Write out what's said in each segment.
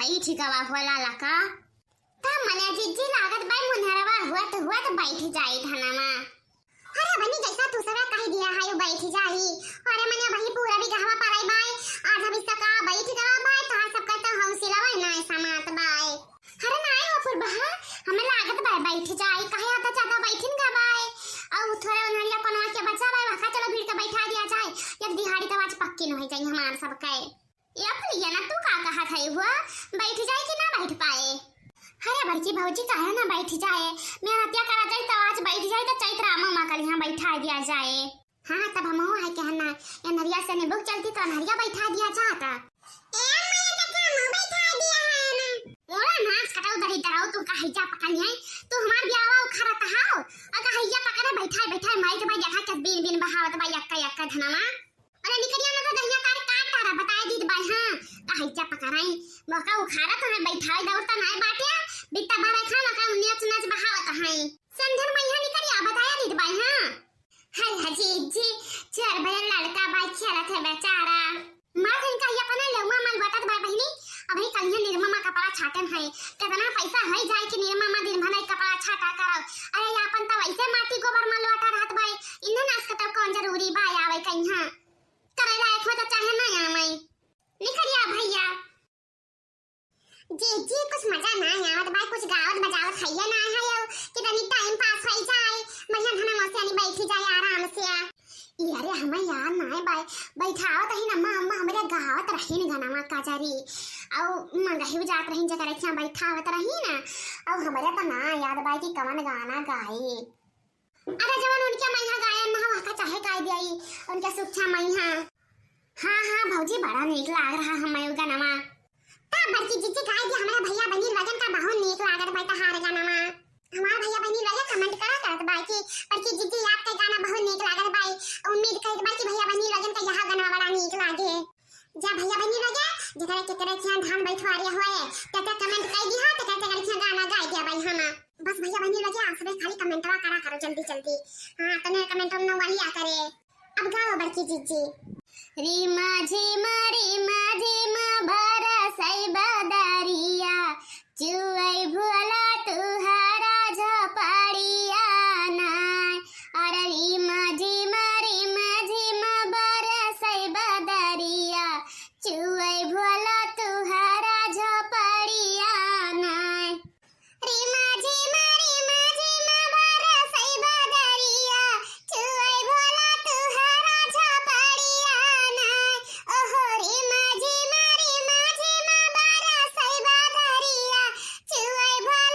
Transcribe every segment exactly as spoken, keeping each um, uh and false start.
बैठ गवा होला लका। त मने जिज्जी लागत बाय मुनहरवा हुआ त हुआ त बैठ जाई धनमा। अरे बनी जैसा तू सगा कह दिया है, वो बैठ जाई। अरे मने वही पूरा भी गहवा पर आई बाय, आधा भी सका बैठ गवा बाय, तोहार सबका तो हौसला बाय ना ऐसा मात बाय। अरे नाय हो पुरबहा, हमें लागत बाय बैठ जाई, कहे आधा ज्यादा बैठिन का बाय। और थोड़ा उन्हरिया कोनवा के बचा बाय, वहाँ चलो भीड़ के बैठा दिया जाए। एक दिहाड़ी तो आज पक्की न हो जाई हमार सबके। या प्रिया ना, तू का कहत है हुआ? बैठ जाए कि ना बैठ पाए? अरे बड़की भौजी, काहे ना बैठ जाए? मेहनतिया करा जाए तो आज बैठ जाए तो चैत रामा माँ कल यहाँ बैठा दिया जाए। हाँ, तब हम है कहना, ये नरिया से निबुक चलती तो नरिया बैठा दिया जाता। ए माया, तो हम बैठा दिया है ना। मोरा नाच कटाऊ दरी दराऊ, तू का हैजा पकड़ है? तू हमार ब्याहवा उखाड़त हाव, और का हैजा पकड़े बैठा बैठा माई के भाई देखा के बीन बीन बहावत बा यक्का यक्का धनवा। अरे निकरिया ना तो दहिया तारे काट तारा बताए दीत बाय, हाँ, का हैजा पकड़ाई, मौका उखाड़ा तो है, बैठावे दौड़ तो नाय बाटे, बित्ता भरे खाना का नेच नेच बहावत है। संधन मैया निकरिया बताया दीत बाय, हाँ। हाय हजी जी, चोर भले लड़का बाय खेलत है बेचारा। माँ दिन का ये अपना लेउआ मन बटत बाय बहिनी, अभी कल ये निर्ममा कपड़ा छाटन है, कितना पैसा है जाए कि निर्ममा दिन भर एक कपड़ा छाटा करब। अरे ये अपन तो वैसे माटी गोबर में लोटा रहत बाय, इन्हें नाच के तो कौन जरूरी बाय आवे कहीं, हाँ। करे लायक हो तो चाहे ना आवे। निकरिया भैया। जी, जी, कुछ मजा ना आवत बाय, कुछ गावत बजावत हइये ना है यो, कि तनी टाइम पास होई जाए, बढ़िया धना मौसी आनी बैठी जाए आराम से। ई अरे हमें यार ना है बाय, बैठावत रही ना अम्मा, अम्मा हमरे गावत रही न गाना का जरी, और मंगही जात रही जकर क्या बैठावत रही ना, और हमरे तो ना याद बाय कि कवन गाना गाई। अरे जवन उनके मैहा गायन ना हो, का चाहे गाय दियाई, उनके सुच्छा मैहा। हाँ, हाँ, भौजी, बड़ा नीक लाग रहा है मयूर गनवा। ता बड़की जिज्जी गाय दिया, हमारे भैया बहिनी लोगन का बहुत नीक लागत बाय तहार गनवा। हमार भैया बहिनी लोगन comment करा करत बाय कि बड़की जिज्जी आपके गाना बहुत नीक लागत बाय। उम्मीद करत बाय कि भैया बहिनी लोगन का यह गनवा बड़ा नीक लागे। जा भैया बहिनी लोगे, जेकरे केकरे खियान धान बैठवारे होए, ते ते comment कई दिहा, ते ते केकरे खियान गाना गाय दिया बाय हम। बस भैया बहिनी लोगे, आप सबे खाली commentवा करा करो जल्दी जल्दी। हाँ, तने comment न वाली आ करे। अब गाओ बड़की जिज्जी। रिमा झिमा, रिमा झिमा बरसै बदरिया, चुअइ भोला तुहरा झोपड़िया नाय। अरे रिमा झिमा, रिमा झिमा बरसै बदरिया, चुअइ भोला तुहरा झोपड़िया नाय। रिमा झिमा, रिमा झिमा बरसै बदरिया, चुअइ भोला तुहरा झोपड़िया नाय। ओहो रिमा झिमा, रिमा झिमा बरसै बदरिया, चुअइ भोला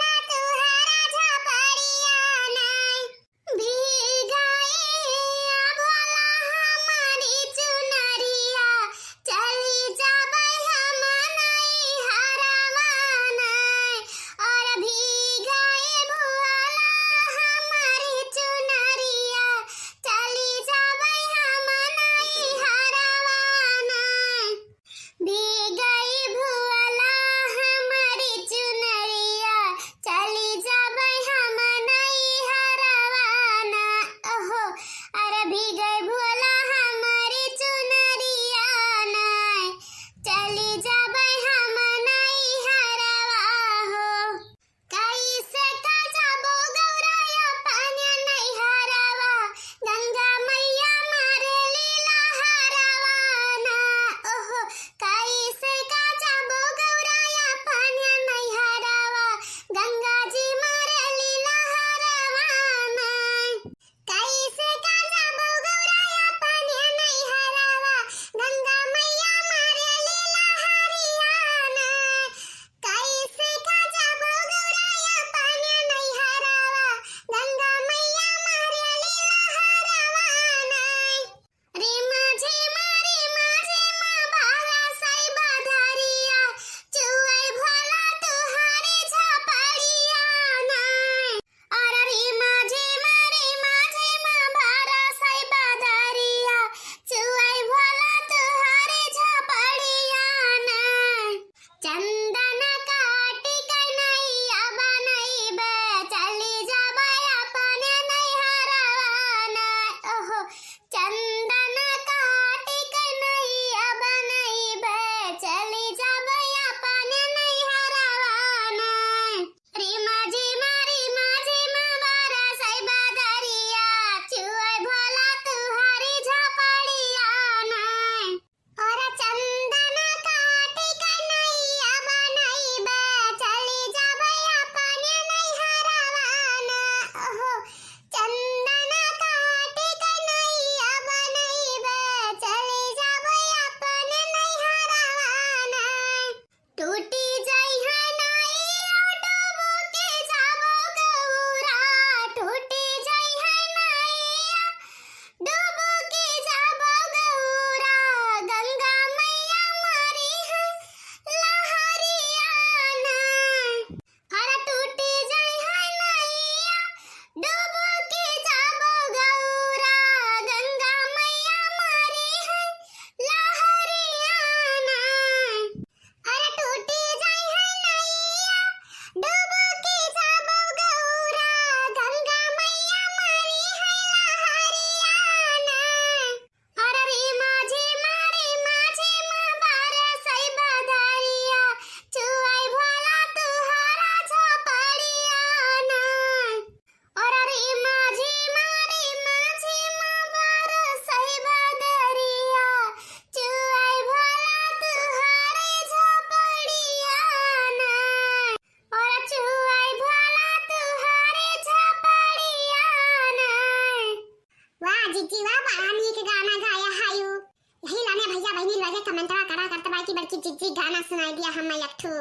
अरे कमेंटवा करा करत बाई कि बड़की जिज्जी गाना सुनाई दिया हम एक ठो।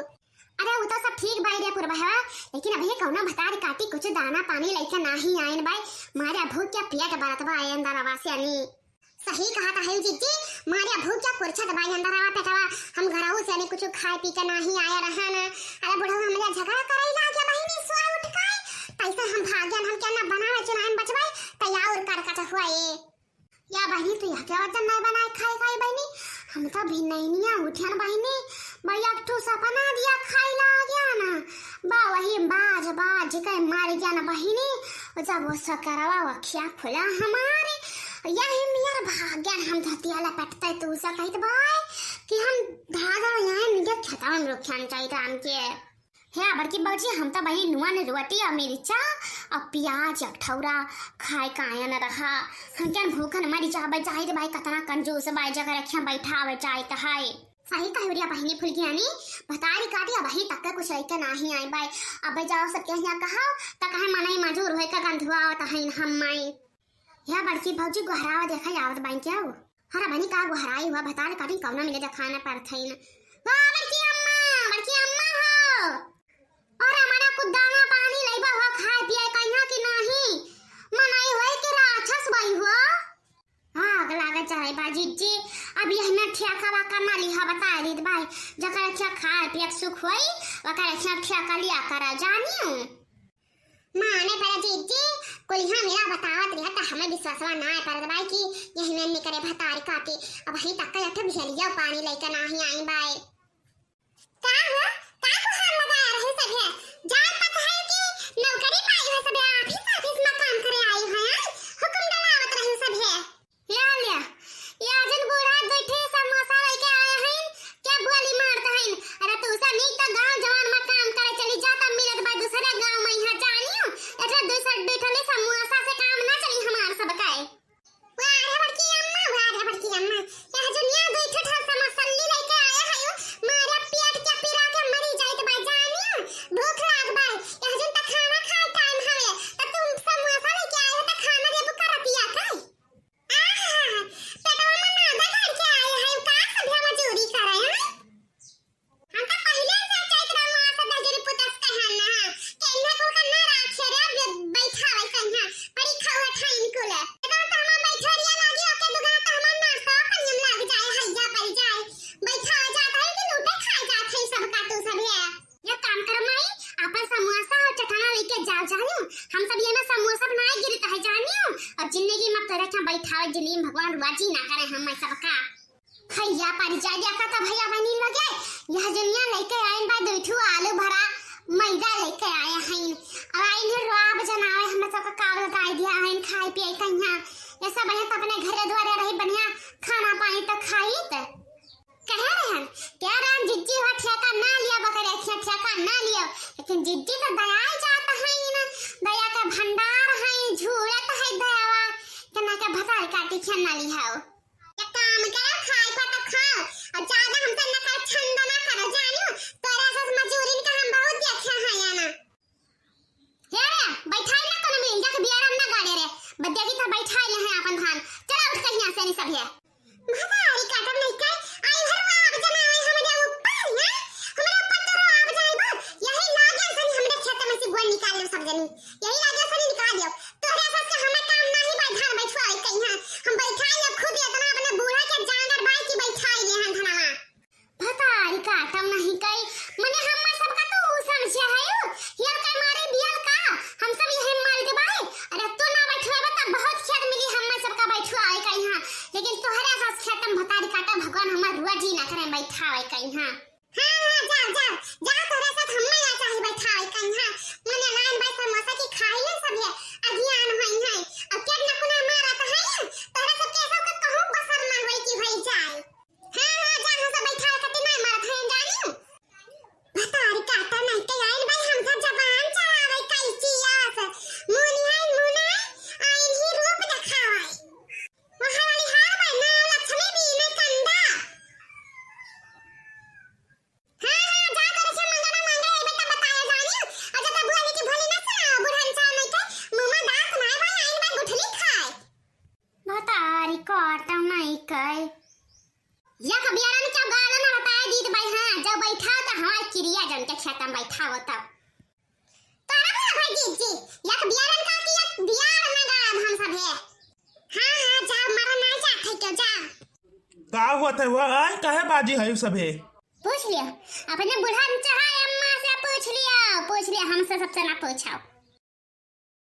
अरे उ तो सब ठीक बाई रे पुरबहवा, लेकिन अबही कौनो भतार काटी कुछ दाना पानी लइके नाही आइन बाई। मारे भूख के पेट बरत बा अंदरवा से यानी। सही कहत हई जिज्जी, मारे भूख के कुरछत बाई अंदरवा पेटवा। हम घरहू से यानी कुछ खाए पी के नाही आए रहन। अरे बुढ़ऊ हमरे झगड़ा करई लागे बहिनी सुआ उठ के। तैसे हम भाग्यन हम के ना बनावे चुनाहे में बचबाई, तैयार करकट हुआ ए। या बहिनी, तू यह क्या वजन नहीं बनाए खाए खाए बहिनी? हम तो भी नैनिया उठियन बहिनी, बा एक ठो सपना दिया खाई ला गया ना, बा वही बाज बाज के मर गया ना बहिनी। जब वो सकरवा वखिया खुला हमारे, यही मियर भाग्यन हम धतिया लपटते तू से कहत बाय कि हम धागा यहाँ निके खेतवा में रोकियन चाहिए राम के। हे बड़की भौजी, हम त बहिनी नून रोटी अउर मिर्चा अउर प्याज अउर ठौरा खाए कायन रहा। हम क्या भूखन मरी जाबे, जाहिर बाई कतना कंजूस बाई, जगह रखिया बैठावे जाइत है। सही कह रिया बहिनी फुलगियानी, भतारी काटी अबही तक के कुछ लइके नाही आए बाई। अबे जाओ सबके यहाँ कहा त कहे मनई मजूर होए का गंधुआ आवत है हम माई। या बड़की भौजी गोहरावा देखा आवत बाई क्या हो? हरा बनी का गोहराई हुआ भतार काटी कौना मिले देखाना पड़त है ना। वाह बड़की अम्मा, बड़की अम्मा हो। और हमारा कुछ दाना पानी लइबा हो खाए पिए कहिया कि नाही? मनई होए कि राक्षस बाई हो? आग लागत चाहे बा जिज्जी, अब यही में ठेका बा करना लिहा बताए दीत बाई, जकर अच्छा खाए पिए के सुख होई, वकर अच्छा ठेका लिया करा जानियो। माने पर जिज्जी, कुलिहा मेरा बतावत रहा त हमें विश्वासवा ना आए परत बाई कि यही में निकरे भतारी काटी। अबही तक एक ठो भेलिया पानी लइके नाही आई बाई। का हो? का गुहार लगाए रहे सभे? जान पता है कि नौकरी पाई हो सभे, ऑफिस, ऑफिस में काम करे आई हो, हैं? हुकुम डलावत रहे सभे। या ल्या, या जिन बूढ़ा दुई ठे समोसा लइके आए हइन, क्या बोली मारत हइन? अरे तू से नीक त गाँव जवान में काम करे चली जा, तब मिलत बा दूसरे गाँव में यहाँ जानियो। एकरा दूसर दुई ठे समोसा से काम ना चली हमार सब का। वाह रे बड़की अम्मा, वाह रे बड़की अम्मा, यह जो निया दुई ठे समोसा लइके आए हयो, मारे पेट के पिरा के मरी जाइत बा जानियो। भूख लाग बा, यह जिन त खाना खाए टाइम हवे, त तुम समोसा लइके आए हो त खाना देबू करतिया का? आहा, पेटवा में नादा करके आए हैं, का सभे मजूरी करे हैं? हम तो पहिले से चैत रहा माँ से दजरी पुतस कहन ना, केन्हा कुल का ना राखे रे, बे-, बैठावे कन्हा, बड़ी खौआ ठाइन कुल। एकदम तो हमार बैठरिया लागी, ओके दुगना तो हमार नासा पर नियम लाग जाए, हैया पड़ जाए। बैठावे जात है कि लूटे खाए जात है सब का तू सब है। या काम कर माई, आपन समोसा अउर चटना लइके जाओ जानियो। हम सब ये में समोसा बनाए गिरत है जानियो। अउर जिंदगी में तोरे क्या बैठावे, जिंदगी में भगवान रुआ जी ना करे हम सबका। हैया पड़ जाए देखा त भैया बहिनी लगे। यह जनिया लइके आइन बा दुई ठू आलू भरा मैदा लइके आए हैं। अब आइन है रुआब जनावे हम सबका कावल काई दिया है खाए पिए कहिया। ये सब बढ़िया त अपने घरे द्वारे रही बढ़िया खाना पानी त खाई त। कहे रहन, कहे रहन जिज्जी हो ठेका ना लिया बकरे, ठे-, ठेका ना लिया। लेकिन जिज्जी तो दयाल जात है ना, दया के भंडार है, झूलत है दयावा, तना के भतार काटी खे ना लिहाओ। एक काम करो, खाए पा तो खाओ, और ज्यादा हमसे नकर छंद ना करो, जानियो, तोरा साथ मजूरिन का हम बहुत देखे हैं या ना। हे रे, बैठाई ना कोनो में, जाके बियारा में ना गाड़े रे। बस देखी तो बैठाई ले हैं आपन धान। चला उठ के यहाँ से नहीं सब है। भतारी काटब नहीं कर, आई हर आप जनावे हमरे ऊपर, हैं? हमरे ऊपर तो आप जाइबो। यही लागे सनी हमरे खेत में से गोल निकाल लो सब जनी। यही लागे सनी निकाल लो। तोहरे साथ से हमें काम नहीं भाई, धान बैठवाई कहीं है। हम बैठाई ले खुद इतना अपने बूढ़ा के जांगर बाई की बैठाई ले हैं धनवा। भतारी काटम नहीं कई, मने हम्मा सबका तो ऊ समझे है ऊ, हियल के मारे बियल का, हम सब यही मर के बाई, अरे तू ना बैठवे बा तब बहुत खेत मिली हम्मा सबका बैठवाए कहीं हाँ, लेकिन तोहरे साथ खेत में भतारी काटा भगवान हमार रुआ जी ना करे बैठावे कहीं हाँ। हाँ, हाँ, जाओ, जाओ, जाओ, तोहरे साथ हम्मा ना चाही बैठावे कहीं हाँ, मने लाइन बाई समोसा की खाई ले सब है, अज्ञान होई है, अब क्या ना कुना मारा तो है, तोहरे सब के सब का कहूँ बसर ना होई कि होई जाए। हाँ, हाँ, जान हो सब बैठा है, कते नहीं मरत है, जानियो। भतारी काटा नहीं के आइन भाई, हम सब जबान चलावे कैसी आस। मुनी है, मुना, आइन ही रूप दिखावे। वहाँ वाली हार भाई, नाम लक्ष्मी बीने कंदा। हाँ, हाँ, जा तोरे से मंगना मांगे, ये बेटा बताया जानियो। अच्छा, तो यक बियारन का गालन रताए दीत बाई, हाँ, जब बैठाओ त हमार किरिया जन के खेतम बैठाओ तब। करब ना भाई जीजी, यक बियारन का कि यक बियार ना गायब हम सभे। हाँ, हाँ, जाओ, मरा ना जात है क्यों, जाओ। का होत है वो, आय, काहे बाजी है सभे? पूछ लियो, अपने बुढ़न चाहे अम्मा से पूछ लियो, पूछ लियो, हमसे सबसे ना पूछो।